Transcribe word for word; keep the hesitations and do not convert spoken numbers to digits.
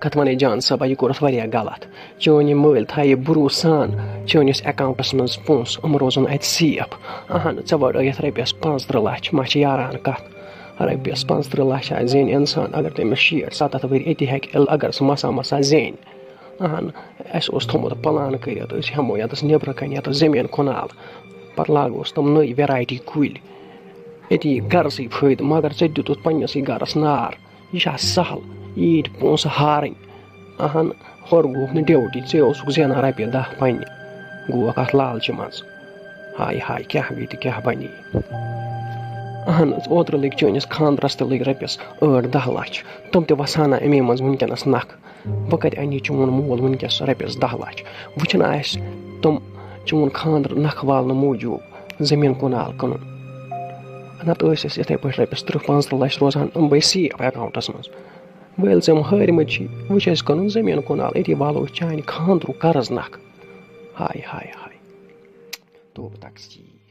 کتھ ونے جان صٲبا، یہِ کوٚرُتھ واریاہ غلط۔ چٲنۍ یِم مٲلۍ تھایہِ بروسہٕ سان چٲنِس اکاؤنٹس منٛز پونٛسہٕ، یِم روزن اتہِ سیف۔ اہن، ژےٚ وڑٲیتھ رۄپیس پانٛژترٕٛہ لچھ، ما چھِ یاران کتھ؟ رۄپیس پانٛژترٕٛہ لچھ آسہِ زینہِ انسان، اگر تٔمِس شیٹھ ستتھ ؤرۍ أتی ہیٚکہِ، اگر سُہ مسا مسا زینہِ۔ اہن، اسہِ اوس تھوٚمُت پلان کٔرِتھ، أسۍ ہٮ۪مو یتس نیبرٕ کنہِ یتس زٔمیٖن کنال، پتہٕ لاگوس تِم نٔوۍ ویرایٹی کُلۍ، أتی گرسٕے فٲیدٕ، مگر ژےٚ دیُتُتھ پننسٕے گرس نار۔ یہِ چھا سہل ییٖتۍ پونٛسہٕ ہارٕنۍ؟ اہن، ہورٕ گوٚوُکھ نہٕ ڈیوٹی، ژےٚ اوسُکھ زینان رۄپیہِ دَہ پننہِ، گوٚوُکھ اتھ لالچہِ منٛز۔ ہاے ہاے، کیٛاہ گٔے تہٕ کیٛاہ بنے؟ اہن، اوترٕ لٔگۍ چٲنِس خانٛدرس تہِ لٔگۍ رۄپیس ٲٹھ دَہ لچھ، تِم تہِ وسان اَمے منٛز وٕنکیٚنس نکھٕ۔ بہٕ کتہِ اَنہٕ یہِ چون مول وٕنکیٚس رۄپیس دَہ لچھ؟ وٕچھُن آسہِ تِم چون خانٛدر نکھٕ والنہٕ موٗجوٗب زٔمیٖن کنال کٕنُن۔ نتہٕ ٲسۍ أسۍ یِتھے پٲٹھۍ رۄپیس تٕرٛہ پانٛژترٕٛہ لچھ روزان، یِم بے سیف اکاؤنٹس منٛز۔ وۄنۍ ییٚلہِ ژےٚ یِم ہٲرمٕتۍ چھی، وۄنۍ چھُ اَسہِ کٕنُن زٔمیٖن کنال، أتی والو أسۍ چانہِ خانٛدرُک قرض نکھٕ۔ ہاے ہاے ہاے، توبہٕ تقصیر۔